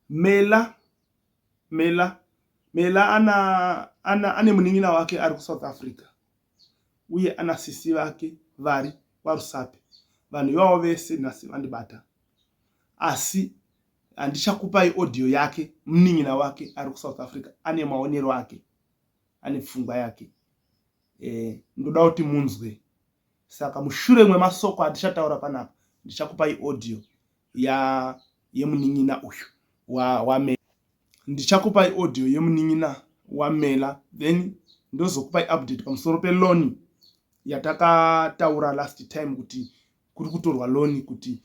Mela Mela Mela ana ana ane munin'ina wake ari kuSouth Africa uye ana sisi vake vari kwaRusape. Vanhu ivavo vese nhasi vandibata asi handichakupai audio yake munin'ina wake ari kuSouth Africa ane maonero ake ane pfungwa yake e, ndoda kuti munzwe saka mushure mwemasoko atichataura panapa ndichakupai audio ya yemunin'ina uyu wa, wa ndichakupai audio yemunin'ina wamela then ndozokupai update pamusoro peloni yatakataura last time kuti kuri kutorwa loni kuti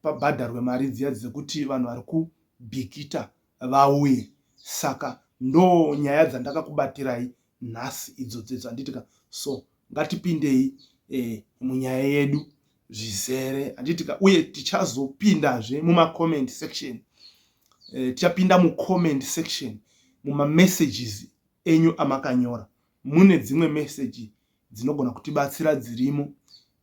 pabhadharwe pa mari dziya dzekuti vanhu vari kubhikita vauye saka ndo nyaya dzandakakubatirai nhasi idzo dzedzo handitika so ngatipindei eh, munyaya yedu zvizere handitika uye tichazopindazve mumacomment section eh, tichapinda mucomment section mumamessages enyu amakanyora mune dzimwe meseji dzinogona kutibatsira dzirimo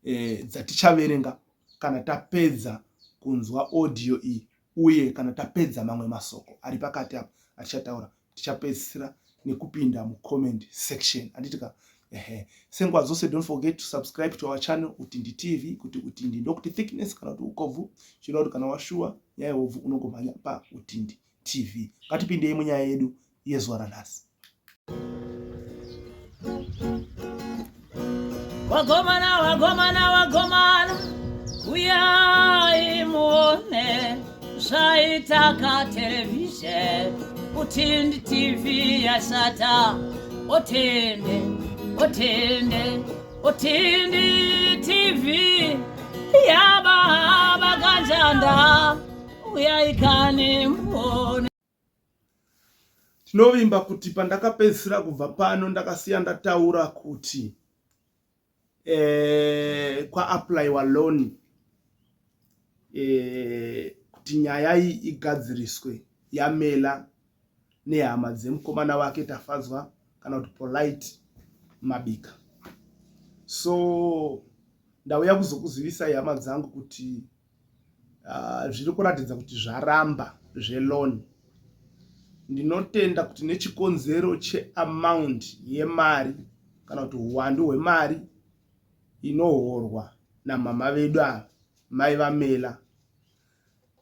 eh, dzatichaverenga kana tapedza kunzwa audio iyi uye kana tapedza mamwe masoko ari pakati apa atichataura tichapedzisira nekupinda mucomment section handiti ka ehe senguva dzose don't forget to subscribe to our channel utindi tv kuti utindi ndokuti thickness kana kuti ukobvu chireva kuti kana washuwa nyaya yehobvu unongomhanya pautindi tv ngatipindei munyaya yedu yezuva ranhasi Wagomana, wagomana, wagomana, uyai muone zvaitaka television utindi tv yashata otende otende otindi tv yababa kanjanda uyai kani muone Tinovimba kuti pandakapedzisira kubva pano ndakasiya ndataura kuti eh, kwaapplywa loan eh, kuti nyaya iyi igadziriswe yamela nehama dzemukomana wake Tafadzwa kana kuti Polite Mabika. So ndauya kuzokuzivisai hama dzangu kuti zviri kuratidza kuti zvaramba zveloan. Ndinotenda kuti nechikonzero cheamount yemari kana kuti huwandu hwemari inohorwa namama vedu ava mai vaMela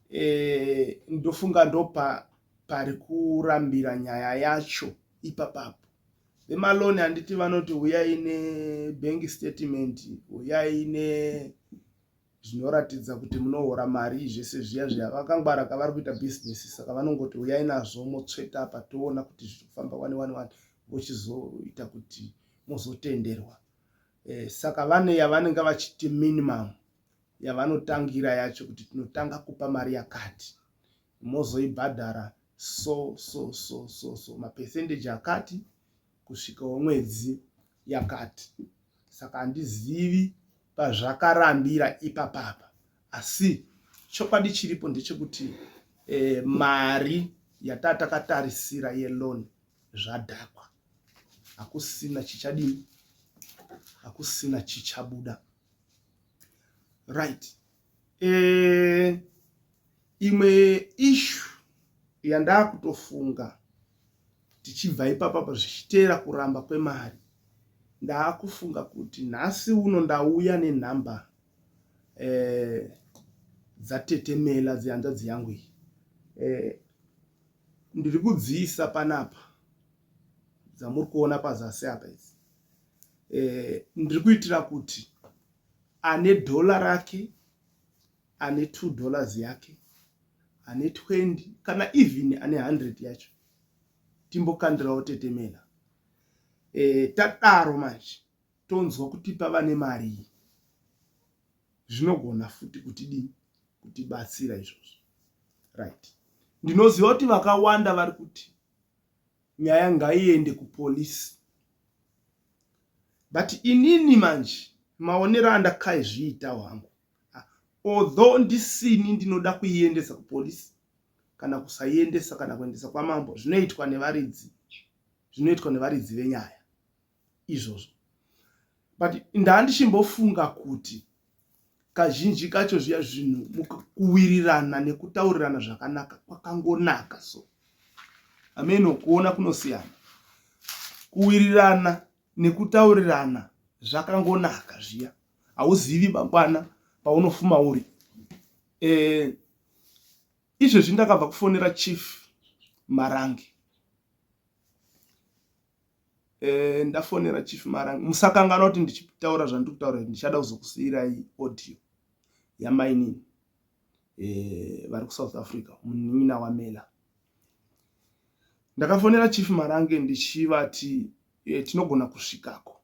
e, ndofunga ndopa pari kurambira nyaya yacho ipapapo. Vemaloni handiti vanoti huyai nebank statement, huyai ne zvinoratidza kuti munohora mari zvese zviya zviya vakangwara ka vari kuita business saka vanongoti huyai nazvo motsveta apa toona kuti zviri kufamba wani wani wani vochizoita kuti mozotenderwa eh, saka vane yavanenge vachiti minimum yavanotangira yacho kuti tinotanga kupa mari yakati mozoibhadhara so so so so so mapercentage akati kusvikawo mwedzi yakati saka handizivi pazvakarambira ipapapa asi chokwadi chiripo ndechekuti eh, mari yataa takatarisira yeloan zvadhakwa hakusina chichadini hakusina chichabuda right eh, imwe issue yandakutofunga tichibva ipapapa zvichiteera kuramba kwemari ndaakufunga kuti nhasi uno ndauya nenhamba eh, dzatetemela dzehanzvadzi yangu iyi eh, ndiri kudziisa panapa dzamuri kuona pazasi apa idzi eh, ndiri kuitira kuti ane dhola rake ane $2 yake ane 20 kana even ane 100 yacho timbokandirawo tetemela e, tadaro manje tonzwa kuti pava nemari iyi zvinogona futi kutidii kutibatsira izvozvo right ndinoziva kuti vakawanda vari kuti nyaya ngaiende kupolisi but inini manje maonero andakaizviita wangu although ndisini ndinoda kuiendesa kupolisi kana kusaiendesa kana kuendesa kwamambo zvinoitwa nevaridzi zvinoitwa nevaridzi venyaya izvozvo but ndandichimbofunga kuti Kazhinji kacho zviya zvinhu kuwirirana nekutaurirana zvakanaka kwakangonaka so ameno kuona kunosiyana. Kuwirirana nekutaurirana zvakangonaka zviya hauzivi mangwana paunofuma uri. E, izvezvi ndakabva kufonera Chief Marange. E, ndafonera Chief Marange. Musakanganwa kuti ndichitaura zvandiri kutaura ndichada kuzokusiyirai audio yamainini e, vari kuSouth Africa, munin'ina waMela. Ndakafonera Chief Marange ndichivati e, tinogona kusvikako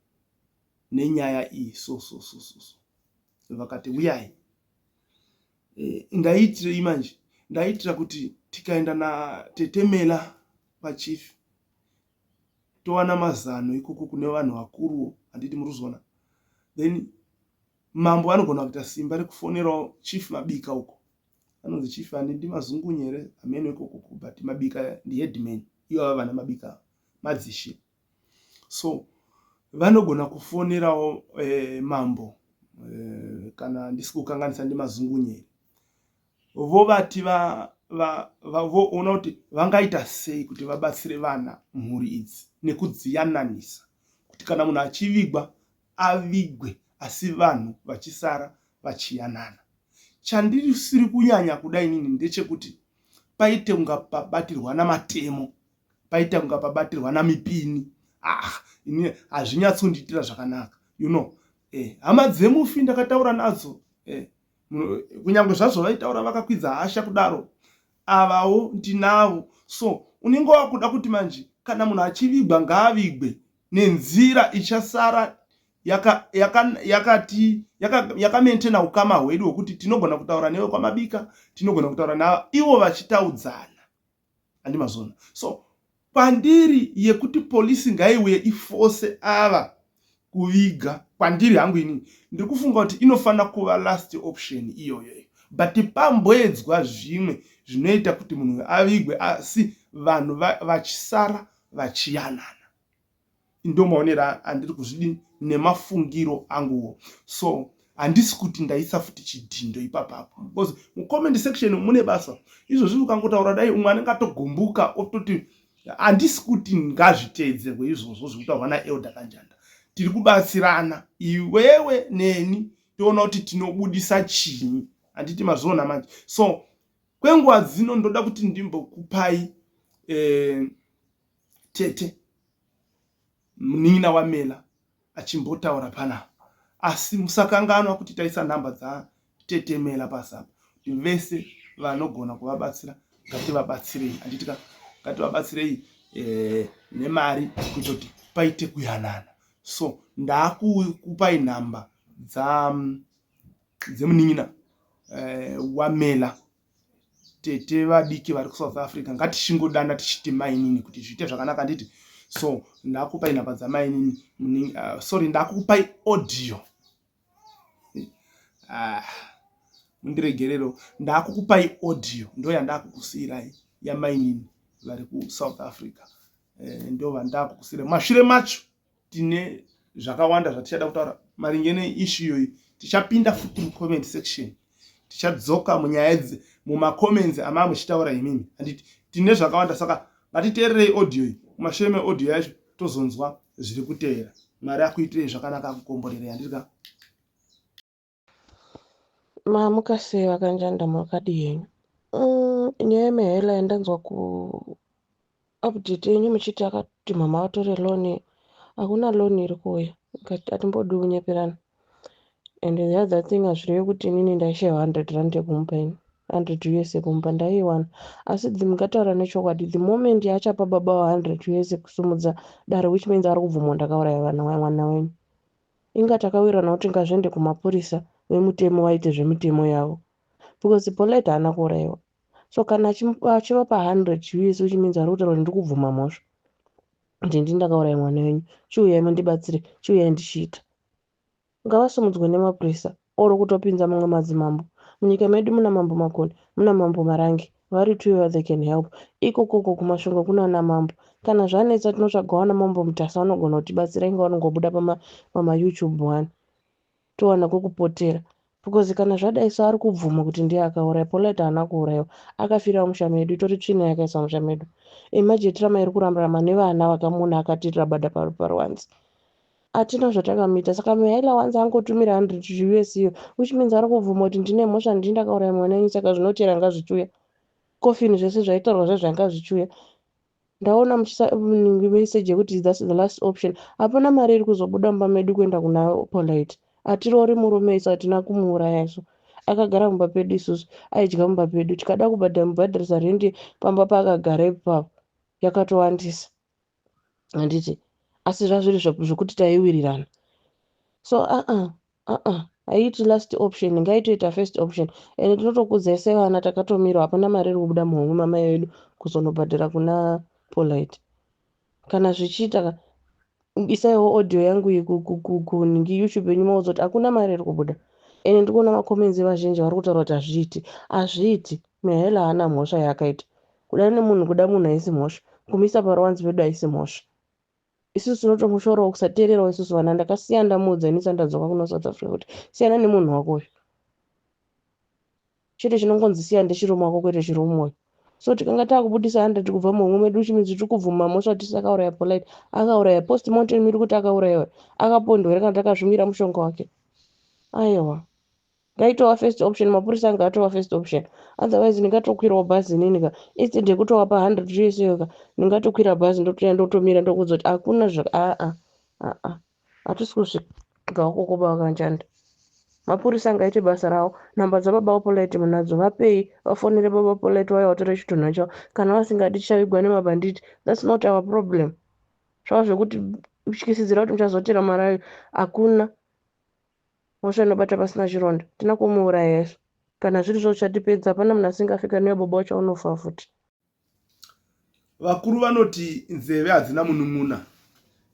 nenyaya iyi so so so so so. Vakati uyai. E, ndaiitirei manje? Ndaiitira kuti tikaenda natete Mela pachief towana mazano ikoko kune vanhu vakuruwo, handiti muri kuzviona? Then mambo anogona kuita simba rekufonerawo Chief Mabika uko. Anonzi Chief ani, ndiMazungunye here? Hameno ikoko, but Mabika ndiheadman ivava vana Mabika madzishe. So vanogona kufonerawo mambo kana ndisi kukanganisa, ndiMazungunye here, vovati voona kuti vangaita sei kuti vabatsire vana mhuri idzi nekudziyananisa, kuti kana munhu achivigwa avigwe asi vanhu vachisara vachiyanana. Chandisiri kunyanya kuda inini ndechekuti paite kunga pabatirwa namatemo, paita kunga pabatirwa namipini. Ah, ini hazvinyatsondiitira zvakanaka. Hama dzemufi ndakataura nadzo, kunyange zvazvo vaitaura vakakwidza hasha kudaro, avawo ndinavo. So unenge wakuda kuti manje kana munhu achivigwa ngaavigwe nenzira ichasara yakati yakamaintaina ukama hwedu hwekuti tinogona kutaura newe kwaMabika, tinogona kutaura navo ivo vachitaudzana, handimazvona? So kwandiri yekuti polisi ngaiuye iforce ava kuviga, kwandiri hangu inini ndiri kufunga kuti inofanira kuva last option iyoyo, but pamboedzwa zvimwe zvinoita kuti munhu avigwe asi vanhu vachisara vachiyanana. Ndo maonero andiri kuzvidini nemafungiro anguwo. So handisi kuti ndaisa futi chidhindo ipapapo, because mucomment section mune basa izvozvi. Ukangotaura dai umwe anenge atogumbuka ototi handisi kuti ngazviteedzerwe izvozvo zvekutaurwa naElder Kanjanda. Tiri kubatsirana iwewe neni, toona kuti tinobudisa chinyi, handiti mazviona manje? So kwenguva dzino ndoda kuti ndimbokupai tete munin'ina waMela achimbotaura panapa, asi musakanganwa kuti taisa nhamba dzatete Mela pasi apa, kuti vese vanogona kuvabatsira ngativabatsirei, handitika? Ngativabatsirei nemari kuita kuti paite kuyanana. So ndaakukupai nhamba dzemunin'ina waMela, tete vadiki vari kuSouth Africa. Ngatichingodana tichiti mainini kuti zviite zvakanaka, handiti? So ndakupai nhamba dzamainini, sorry, ndakupai audio. Ah, mundiregerero, ndakukupai audio, ndo yandakukusiyirai yamainini vari kuSouth Africa. Ndo vandakukusiyirai. Mashure macho tine zvakawanda zvatichada kutaura maringe neissue iyoyi. Tichapinda futi mucomment section, tichadzoka munyaya mumacomments amaa muchitaura imimi, handiti? Tine zvakawanda, saka ngatiteererei audio iyi. Mumashure meaudio yacho tozonzwa zviri kuteera. Mwari akuitirei zvakanaka, akukomborerei, handitika? Mamuka sei vaKanjanda, makadii henyu? Nyaya yemahela yandanzwa kuupdate yenyu muchiti akati mama vatore loan, hakuna loan iri kuuya. Hatimbodi kunyeperana. And the other thing, hazvirevi kuti inini ndaishayiwa R100 yekumupa. Ini 100 US yekumupa ndaiiwana, asi mungataura nechokwadi, the moment yaachapa baba wa 100 US kusumudza dare, which means ari kubvumwa ndakauraya vana mwana wenyu. Inga takawirirana kuti ngazviende kumapurisa, vemutemo vaite zvemitemo yavo, because Polite haana kuurayiwa. So kana achivapa 100 US, which means ari kutaura kuti ndiri kubvuma mhosva kuti ndini ndakauraya mwana wenyu, chiuyai mundibatsire, chiuyai ndichiita. Ngavasumudzwe nemapurisa or kutopinza mamwe madzimambo munyika medu. Muna Mambo Makoni, muna Mambo Marange, vari two, they can help ikokoko. KuMasvingo kuna namambo. Kana zvanetsa tinotsvagawo namambo Mutasa, vanogona kutibatsira. Inga vanongobuda pamaYouTube one, towana kwekupotera. Because kana zvadai so ari kubvuma kuti ndiye akauraya Polite haana kuuraiwa akafira musha medu itori tsvina yakaisa musha medu. Imagine trama iri kurambirama nevana vakamuona akati rabada paruwanze. Hatina zvatakamuita saka Mihaela wanzi angotumira 100 US iyo which means ari kubvuma kuti ndine mhosva ndini ndakauraya mwana wenyu saka zvinotera ngazvichiuya. Coffin zvese zvaitaurwa zvezvanga zvichiuya. Ndaona muchisa message yekuti that's the last option. Hapana mari iri kuzobuda mumba medu kuenda kuna Polite. Hatiroori murume isu hatina kumuuraya isu. Akagara mumba pedu isusu aidya mumba pedu tikada kubhadhara mubhadharisa rendi pamba paakagara ipapo yakatowandisa. Handiti asi zvazviri zvekuti taiwirirana. So uh -uh. Uh-uh. Haiiti last option ngaitoita first option ende tinotokudzai sevana takatomira hapana mari iri kubuda muhomwe mamai vedu kuzonobhadhara kuna Polite kana zvichiita ka isaiwo audio yangu iyi kunhingi YouTube yenyu maudza kuti hakuna mari iri kubuda ende ndikuona macomments evazhinji vari kutaura kuti hazviiti hazviiti Mihaela haana mhosva yaakaita kuda nemunhu kuda munhu haisi mhosva kumisa paruwanzi pedu haisi mhosva Isusu tinotomushorawo kusateererawo isusu vana ndakasiya ndamuudza ini sandadzoka kuno South Africa kuti siyana nemunhu wako uyu chete chinongonzi siya ndechirume wako kwete chirume uyu so tikanga takubudisa 100 kubva muhomwe medu chimidzi tiri kubvuma mhosva tisi akauraya polite akauraya post mortem iri kuti akauraiwa akapondwa here kana takazvimira mushonga wake aiwa Ngaitova first option mapurisa anga atova first option otherwise ndingatokwirawo bhazi inini ka instead yekutovapa 100 us iyo ka ndingatokwira bhazi ndotoya ndotomira ndokuudza kuti hakuna zva aa aa hatisi kusvika ukoko bakanjanda mapurisa angaite basa rawo nhamba dzababa vapolite munadzo vapei vafonere baba polite vauya vatore chitunha chavo kana vasingadi chichavigwa nemabhanditi that's not our problem zvava zvekuti tyisidzira kuti muchazotera mari ayo hakuna Mhosva inobata pasina chironda. Tina kumuuraya isu. Kana zviri zvauchatipedza hapana munhu asingafi kana iwe baba wacho unofa futi. Vakuru vanoti nzeve hadzina munun'una.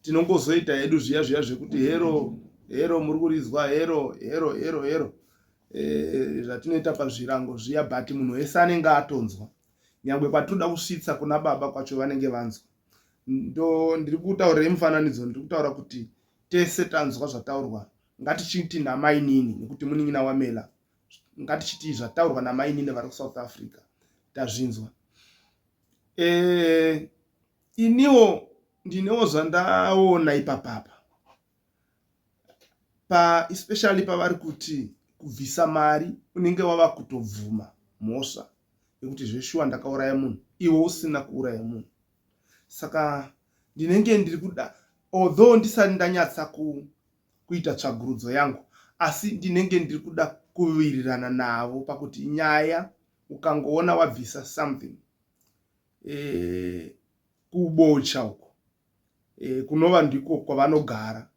Tinongozoita hedu zviya zviya zvekuti hero hero muri kurizwa hero hero hero hero e, zvatinoita pazvirango zviya but munhu wese anenge atonzwa nyangwe kwatinoda kusvitsa kuna baba kwacho vanenge vanzwa ndo ndiri kutaurira mufananidzo ndiri kutaura kuti Tese tanzwa zvataurwa ngatichiti namainini nekuti munin'ina waMela ngatichiti zvataurwa namainini vari kuSouth Africa tazvinzwa. E, iniwo ndinewo zvandaona ipapapa pa especially pavari kuti kubvisa mari unenge wava kutobvuma mhosva yekuti zveshuwa ndakauraya munhu iwe usina kuuraya munhu saka ndinenge ndiri kuda although ndisati ndanyatsa ku, kuita tsvagurudzo yangu asi ndinenge ndiri kuda kuwirirana navo pakuti nyaya ukangoona wabvisa something e, kubocha uko e, kunova ndiko kwavanogara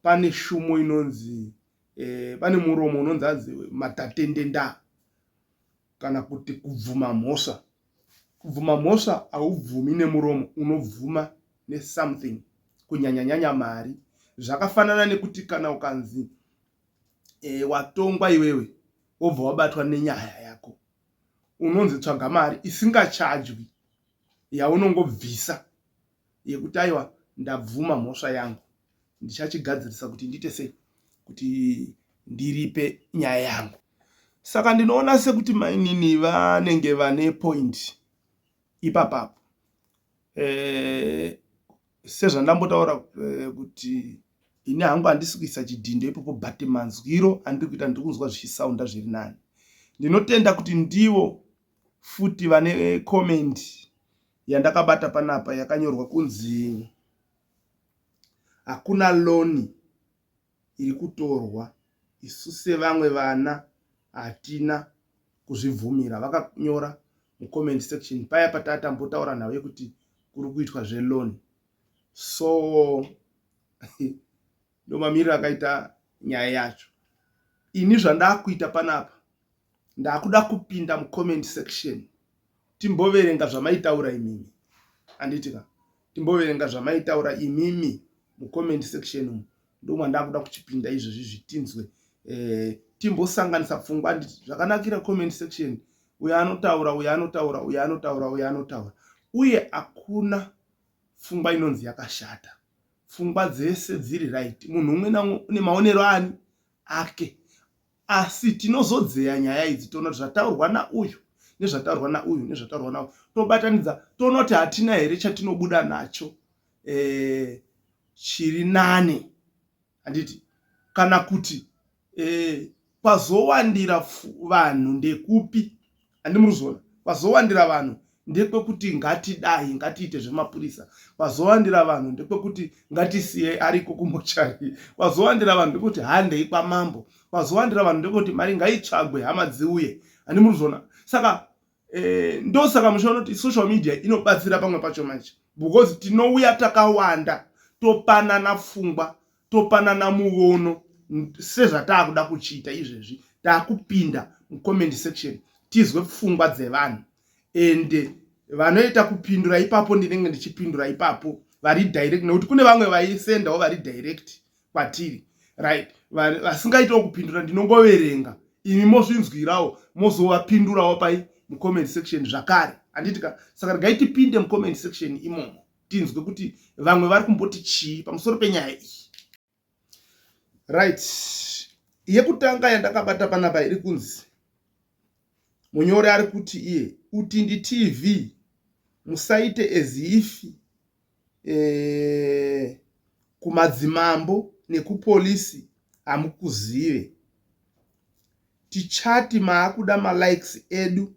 pane shumo inonzi e, pane muromo unonzi anzi matatendenda kana kuti kubvuma mhosva. Kubvuma mhosva haubvumi nemuromo unobvuma nesomething kunyanya nyanya mari. Zvakafanana nekuti kana ukanzi e, watongwa iwewe wobva wabatwa nenyaya yako unonzi tsvaga mari isingachajwi yaunongobvisa yekuti aiwa ndabvuma mhosva yangu ndichachigadzirisa kuti ndiite sei kuti ndiripe nyaya yangu saka ndinoona sekuti mainini vanenge vane point ipapapo e, sezvandambotaura e, kuti ini hangu handisi kuisa chidhindo ipopo but manzwiro andiri kuita ndiri kunzwa zvichisaunda zviri nani ndinotenda kuti ndivo futi vane comment yandakabata panapa yakanyorwa kunzi hakuna loni iri kutorwa isu sevamwe vana hatina kuzvibvumira vakanyora mucomment section paya patatambotaura nhau yekuti kuri kuitwa zveloan so ndomamiriro akaita nyaya yacho ini zvandakuita panapa ndakuda kupinda mucomment section timboverenga zvamaitaura imimi handiti ka timboverenga zvamaitaura imimi mucomment section umu ndomwandakuda kuchipinda izvezvi zvitinzwe eh, timbosanganisa pfungwa handiti zvakanakira comment section uyo anotaura uyo anotaura uyo anotaura uyo anotaura uye hakuna pfungwa inonzi yakashata pfungwa dzese dziri right munhu umwe naumwe une maonero ani ake. Asi tinozodzeya nyaya idzi toona kuti zvataurwa nauyu nezvataurwa nauyu nezvataurwa nauyu tobatanidza toona kuti hatina here chatinobuda nacho eh, chiri nane handiti kana kuti eh, kwazowandira vanhu ndekupi handi muri kuzviona kwazowandira vanhu ndekwekuti ngatidai ngatiite zvemapurisa kwazowandira vanhu ndekwekuti ngatisiye ariko kumochari kwazowandira vanhu ndekuti handei kwamambo kwazowandira vanhu ndekuti mari ngaitsvagwe hama dziuye handi muri kuzviona saka eh, ndosaka muchiona kuti social media inobatsira pamwe pacho manje because tinouya takawanda topanana pfungwa topanana muvono sezvataakuda kuchiita izvezvi taakupinda mucomment section tizwe pfungwa dzevanhu ende vanoita kupindura ipapo ndinenge ndichipindura ipapo vari direct nekuti kune vamwe vaisendawo vari direct kwatiri right vasingaitawo kupindura ndinongoverenga imi mozvinzwirawo mozovapindurawo pai mucomment section zvakare handiti ka saka regai tipinde mucomment section imomo tinzwe kuti vamwe vari kumboti chii pamusoro penyaya iyi right yekutanga yandakabata panapa iri kunzi munyori ari kuti iye utindi tv musaite as if eh, kumadzimambo nekupolisi hamukuzive tichati maakuda malikes edu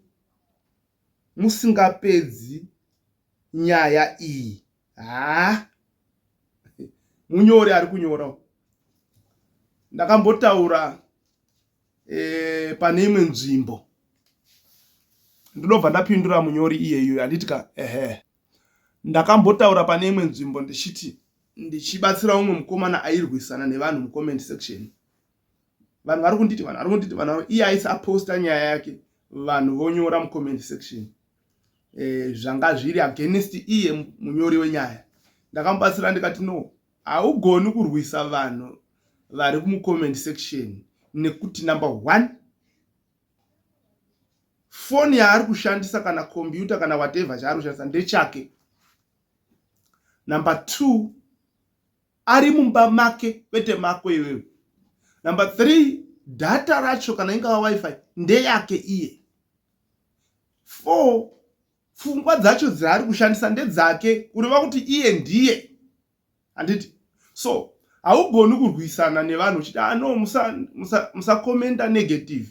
musingapedzi nyaya iyi haa munyori ari kunyora ndakambotaura e, pane imwe nzvimbo ndinobva ndapindura munyori iyeyo handiti ka ehe ndakambotaura pane imwe nzvimbo ndichiti ndichibatsira umwe mukomana airwisana nevanhu mucomment section vanhu vari kunditi vanhu vari kunditi vanhu iye aisi aposta nyaya yake vanhu vonyora mucomment section eh, zvanga zviri against iye munyori wenyaya ndakamubatsira ndikati no haugoni kurwisa vanhu vari kumucomment section nekuti number one foni yaari kushandisa kana computer kana whatever chaari kushandisa ndechake number two ari mumba make kwete mako iwewe number 3 data racho kana ingava wifi ndeyake iye 4 pfungwa dzacho dzaari kushandisa ndedzake kureva kuti iye ndiye handiti so haugoni kurwisana nevanhu uchiti ah, no musakomenda musa, musa negative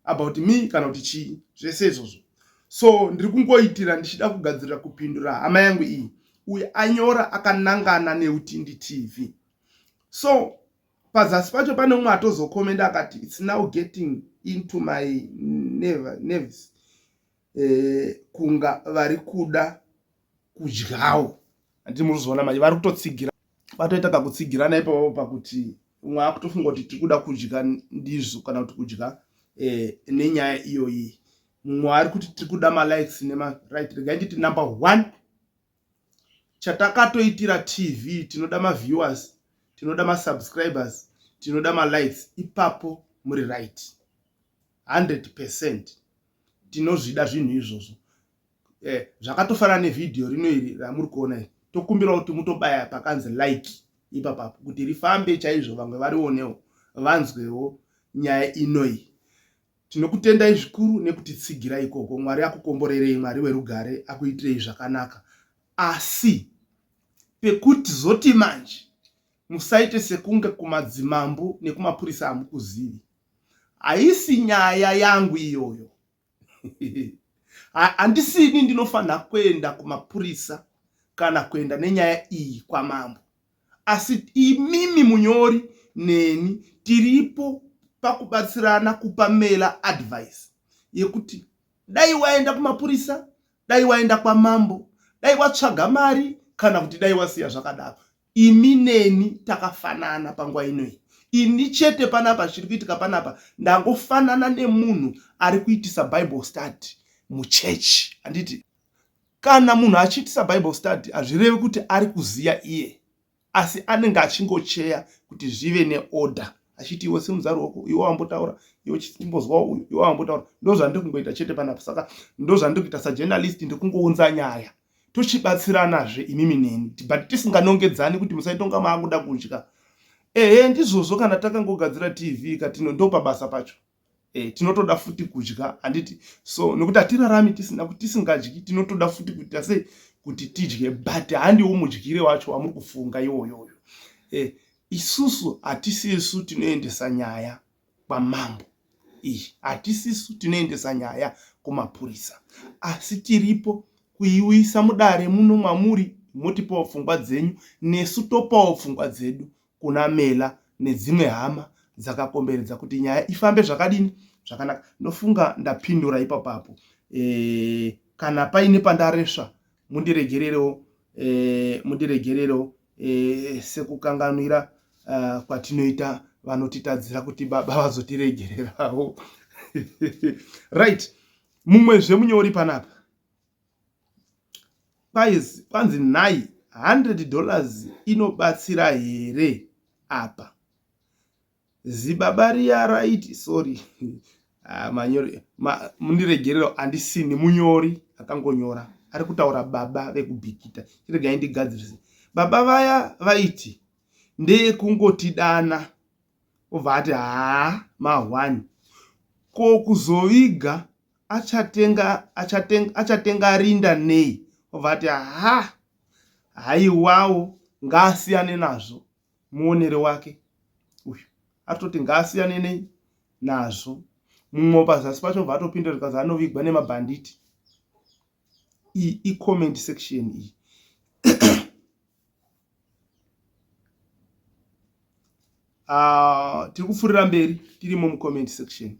about me kana kuti chii zvese izvozvo so ndiri kungoitira ndichida kugadzirira kupindura hama yangu iyi uyu anyora akanangana neutindi tv so pazasi pacho pane umwe atozokomenda akati its now getting into my nerves eh, kunga vari kuda kudyawo handiti muri kuzoona manje vari kutotsigira vatoita kakutsigirana ipapo pakuti umwe akutofunga kuti tiri kuda kudya ndizvo kana kuti kudya eh, nenyaya iyoyi mumwe ari kuti tiri kuda malikes nema right regai nditi number one chatakatoitira tv tinoda maviewers tinoda masubscribers tinoda malikes ipapo muri right 100 percent tinozvida zvinhu izvozvo eh, zvakatofanana nevhidhiyo rino iri ramuri kuona iri tokumbira kuti mutobaya pakanzi like ipapapo kuti rifambe chaizvo vamwe varionewo vanzwewo nyaya inoyi tinokutendai zvikuru nekutitsigira ikoko mwari akukomborerei mwari werugare akuitirei zvakanaka asi pekuti zoti manje musaite sekunge kumadzimambo nekumapurisa hamukuzivi haisi nyaya yangu iyoyo handisini ndinofanira kuenda kumapurisa kana kuenda nenyaya iyi kwamambo asi imimi munyori neni tiripo pakubatsirana kupa mela advice yekuti dai waenda kumapurisa dai waenda kwamambo dai watsvaga mari kana kuti dai wasiya zvakadaro Imi neni takafanana panguva inoyi. Ini chete panapa zviri kuitika panapa ndangofanana nemunhu ari kuitisa Bible study muchechi. Handiti kana munhu achiitisa Bible study hazvirevi kuti ari kuziya iye, asi anenge achingocheya kuti zvive neorder achiti iwe simudza ruoko iwe wambotaura iwe chimbozwawo uyu iwe wambotaura ndozvandiri kungoita chete panapa saka ndozvandiri kuita sajournalist ndiri kungounza nyaya tochibatsiranazve imimi neni but tisinganongedzani kuti musaitonga maakuda kudya. Ehe ndizvozvo kana takangogadzira TV katino ndopabasa pacho. E, tinotoda futi kudya handiti so nekuti hatirarami tisina tisingadyi tinotoda futi kuita sei kuti tidye but handiwo mudyire wacho wamuri kufunga iwoyoyo e, isusu hatisisu tinoendesa nyaya kwamambo iyi hatisisu tinoendesa nyaya kumapurisa asi tiripo kuiuisa mudare muno mwamuri motipawo pfungwa dzenyu nesu topawo pfungwa dzedu kuna Mela nedzimwe hama dzakakomberedza kuti nyaya ifambe zvakadini zvakanaka. Ndofunga ndapindura ipapapo. E, kana paine pandaresva mundiregererewo e, mundiregererewo e, sekukanganwira uh, kwatinoita vanotitadzira kuti baba vazotiregererawo. Right, mumwezve munyori panapa Kwaizi kwanzi nhai 100 dollars inobatsira here apa? Zibaba riya raiti sorry ah, manyori ma, mundiregerero handisini munyori akangonyora ari kutaura baba vekubhikita chiregai ndigadzirise baba vaya vaiti ndeyekungotidana obva ati haa mahwani ko kuzoviga achatenga achatenga achatenga rinda nei obva ati ha haiwawo ngaasiyane nazvo muonere wake uyu atoti ngaasiyane nei nazvo mumwe pazasi pacho obva atopinda zvikazi anovigwa nemabhanditi iyi icomment section iyi Uh, tiri kupfuurira mberi tirimo mucomment section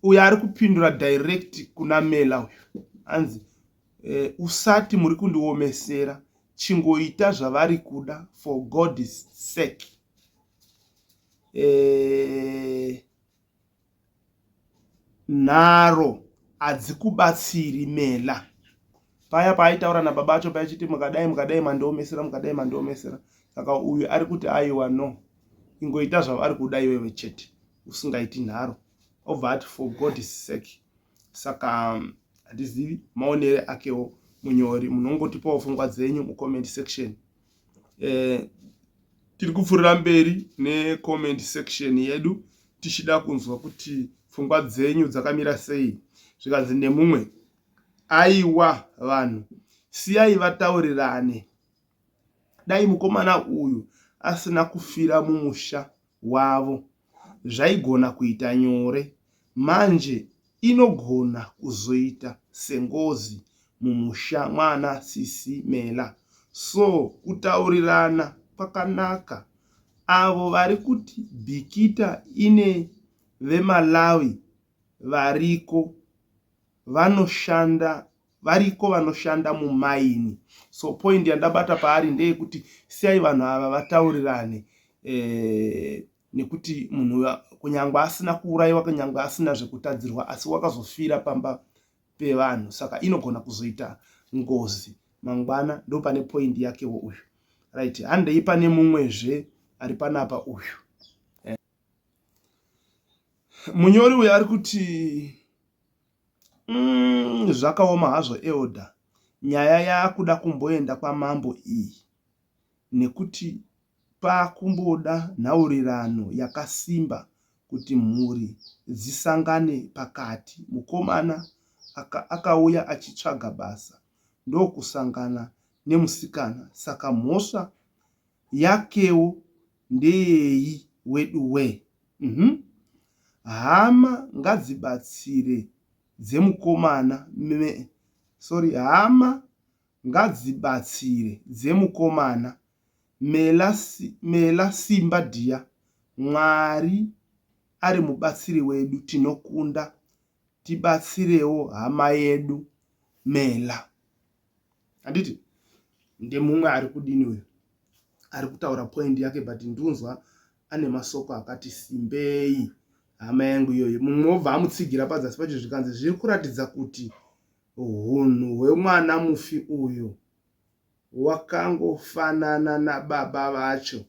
uyo ari kupindura direct kuna mela uyu anzi eh, usati muri kundiomesera chingoita zvavari kuda for god's sake eh, Nharo hadzikubatsiri Mela. Paya paaitaura nababa acho paya achiti mukadai mukadai mandiomesera mukadai mandiomesera. Saka uyu ari kuti aiwa no. Ingoita zvavari kuda iwewe chete usingaiti nharo. Obva ati for God's sake. Saka handizivi maonere akewo munyori munongotipawo pfungwa dzenyu mucomment section. Eh, tiri kupfuurira mberi necomment section yedu tichida kunzwa kuti pfungwa dzenyu dzakamira sei zvikanzi nemumwe aiwa vanhu siyai vataurirane dai mukomana uyu asina kufira mumusha wavo zvaigona kuita nyore manje inogona kuzoita sengozi mumusha mwana sisi Mela so kutaurirana kwakanaka avo varikuti Bikita ine veMalawi variko vanoshanda variko vanoshanda mumaini so point yandabata paari ndeyekuti siyai vanhu ava vataurirane eh, nekuti munhu kunyangwe asina kuurayiwa kunyangwe asina zvekutadzirwa asi wakazofira pamba pevanhu saka inogona kuzoita ngozi mangwana ndo pane point yakewo uyu right handei pane mumwezve ari panapa uyu eh. Munyori uyu ari kuti mm, zvakaoma hazvo elder nyaya yakuda kumboenda kwamambo iyi nekuti pakumboda nhaurirano yakasimba kuti mhuri dzisangane pakati. Mukomana akauya achitsvaga basa ndokusangana nemusikana saka mhosva yakewo ndeyei weduwee uhmm hama ngadzibatsire dzemukomana me sorry hama ngadzibatsire dzemukomana Mela Mela simba dhiya Mwari ari mubatsiri wedu tinokunda tibatsirewo hama yedu Mela handiti ndemumwe ari kudini uyu ari kutaura point yake but ndunzwa ane masoko akati simbei hama yangu iyoyo mumwe obva amutsigira padzasi pacho zvikanzi zviri kuratidza kuti hunhu hwemwana mufi uyu wakangofanana nababa vacho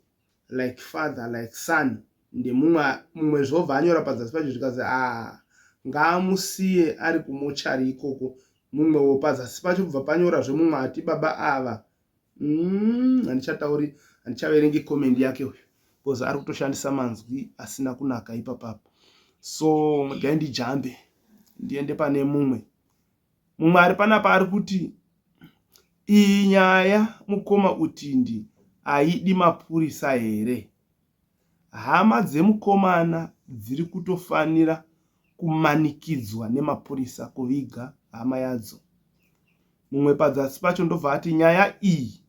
like father like son ndemumwe mumwe zvobva anyora padzasi pacho zvikanzi aa ngaamusiye ari kumochari ikoko mumwewo pazasi pacho kubva panyorazve mumwe ati baba ava mm, handichatauri mm, Handichaverengi comment yake uyu because ari kutoshandisa manzwi asina kunaka ipapapa. So regai ndijambe ndiende pane mumwe. Mumwe ari panapa ari kuti iyi nyaya mukoma Utindi haidi mapurisa here? Hama dzemukomana dziri kutofanira kumanikidzwa nemapurisa kuviga hama yadzo. Mumwe padzasi pacho ndobva ati nyaya iyi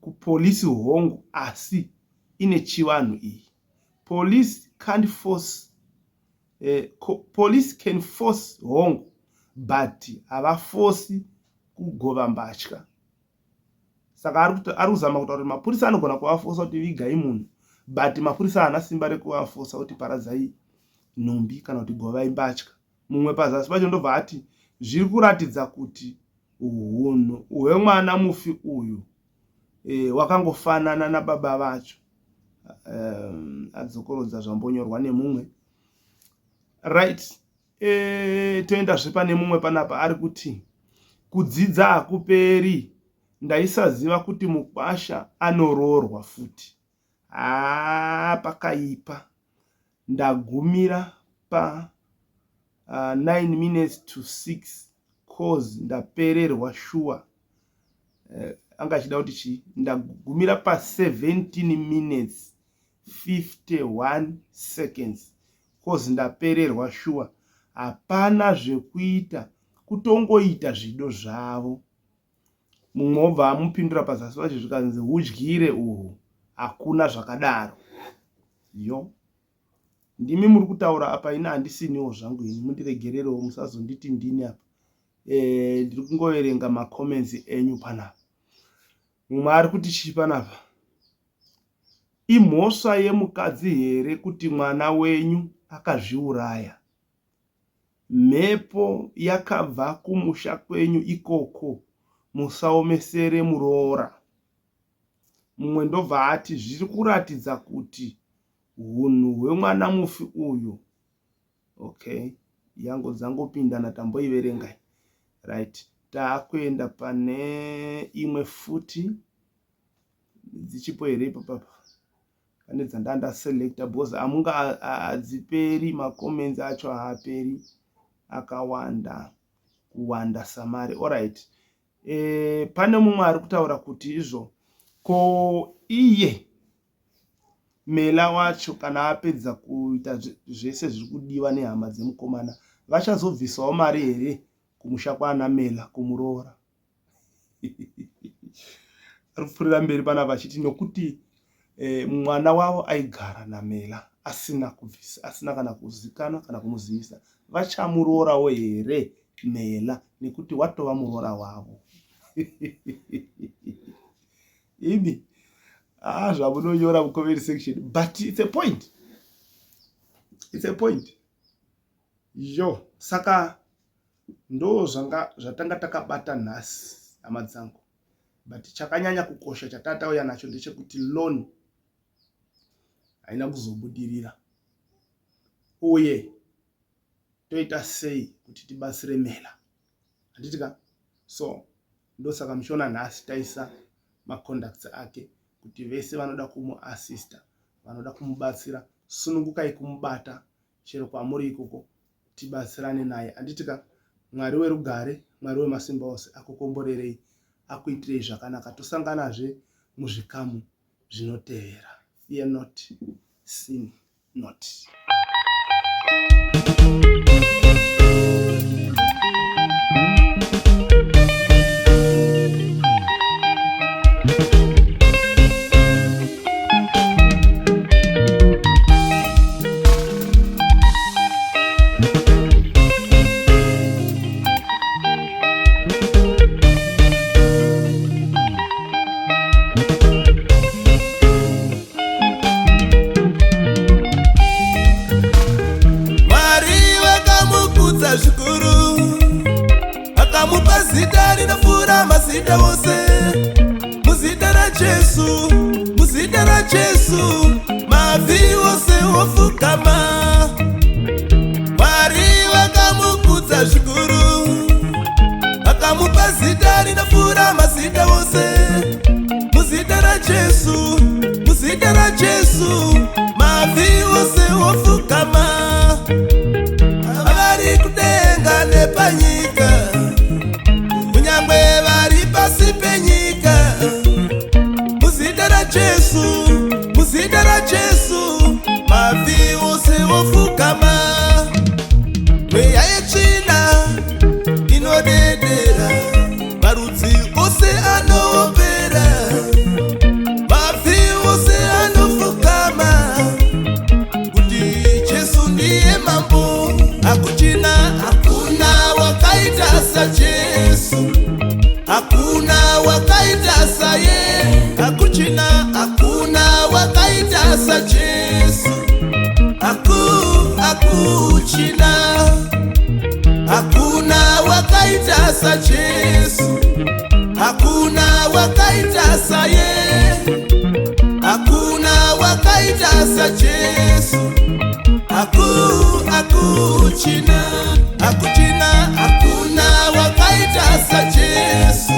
kupolice hongu asi ine chivanhu iyi. Police can't force eh, police can force hongu but havafosi kugova mbatya. Saka ari kuzama kutaura kuti mapurisa anogona kuvafosa kuti vigai munhu but mapurisa haana simba rekuvafosa kuti paradzai nhumbi kana kuti govai mbatya. Mumwe pazasi pacho ndobva ati zviri kuratidza kuti hunhu hwemwana mufi uyu e, wakangofanana nababa vacho. Um, adzokorodza zvambonyorwa nemumwe. Right. E, toendazve pane mumwe panapa ari kuti kudzidza hakuperi ndaisaziva kuti mukwasha anoroorwa futi. Haa pakaipa. Ndagumira pa 9 minutes to 6 coz ndapererwa shuwa. Uh, anga achida kuti chii? Ndagumira pa 17 minutes 51 seconds coz ndapererwa shuwa. Hapana zvekuita kutongoita zvido zvavo. Mumwe obva amupindura pazasi pacho zvikanzi hudyire uhu hakuna zvakadaro. Yo. Ndimi muri kutaura apa ini handisiniwo zvangu ini mundiregererewo musazonditi ndini apa. Eh, ndiri kungoverenga macomments enyu panapa. Mumwe ari kuti chii panapa? Imhosva yemukadzi here kuti mwana wenyu akazviuraya? Mhepo yakabva kumusha kwenyu ikoko musaomesere muroora. Mumwe ndobva ati zviri kuratidza kuti hunhu hwemwana mufi uyu. Okay, yango dzangopindana tamboiverengai. Right, taakuenda pane imwe futi dzichipo here ipapapa? Pane dzandanda selecta because amunga hadziperi macomments acho haaperi akawanda kuwanda samari. Alright. E, pane mumwe ari kutaura kuti izvo ko iye Mela wacho kana apedza kuita zvese zviri kudiwa nehama dzemukomana vachazobvisawo mari here kumusha kwaana Mela kumuroora? Ari kupfuurira mberi panapa achiti nokuti eh, mwana wavo aigara naMela asina kubvisa asina kana kuzikanwa kana kumuzivisa vachamuroorawo here Mela nekuti watova muroora wavo. Imi ah, zvamunonyora mucomment section but it's a point, it's a point yo. Saka ndo zvanga zvatanga takabata nhasi hama dzangu, but chakanyanya kukosha chatatauya nacho ndechekuti loan haina kuzobudirira uye toita sei kuti tibatsire Mela, handiti ka? So ndosaka muchiona nhasi taisa macontacts ake kuti vese vanoda kumuassista, vanoda kumubatsira, sunungukai kumubata chero kwamuri ikoko tibatsirane naye, handiti ka? Mwari werugare, Mwari wemasimba ose akukomborerei, akuitirei zvakanaka. Tosanganazve muzvikamu zvinotevera. Fear not, sin not. Mwari vakamukudza zvikuru, akamupa zita rinopfuura mazita ose. Muzita raJesu, muzita raJesu, mabvi ose ofukama. Mwari vakamukudza zvikuru, akamupa zita rinopfuura mazita ose. Muzita raJesu, muzita raJesu, mabvi ose ofukama, vari kudenga nepanyika, kunyangwe vari pasi penyika. Muzita raJesu, muzita raJesu, mabvi ose ofukama. Mweya yetsvina inodedera, marudzi ose anoopera, mabvi ose anofukama kuti Jesu ndiye mambo. Hakuchina, hakuna wakaita saJesu, hakuna wakaita saye. Hakuchina, hakuna wakaita saJesu. Hakuchina, hakuna wakaita saJesu, hakuna wakaita saye, hakuna wakaita saJesu. Hakuchina, hakuchina, hakuna wakaita saJesu,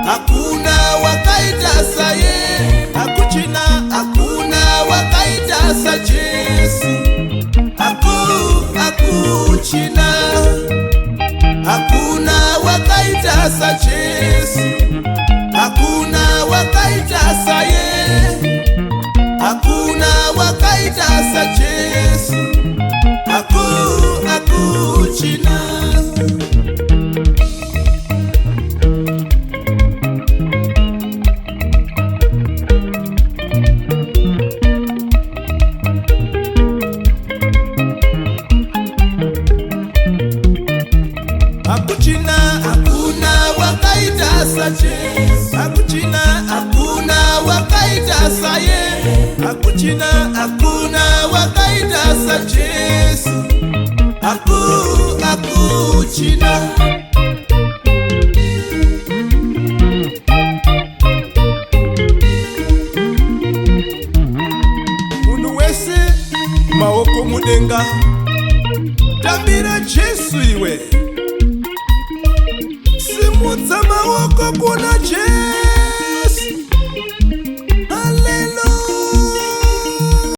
hakuna wakaita saye. Hakuchina, hakuna wakaita saJesu. Hakuchina, hakuna wakaita saJesu, hakuna wakaita saye, hakuna wakaita saJesu. Hakuchina. Hakuchina, hakuna wakaita saJesu. Hakuchina, hakuna wakaita saye. Hakuchina, hakuna wakaita saJesu. Hakuchina. Munhu wese, maoko mudenga, tambira Jesu iwe, simudza maoko.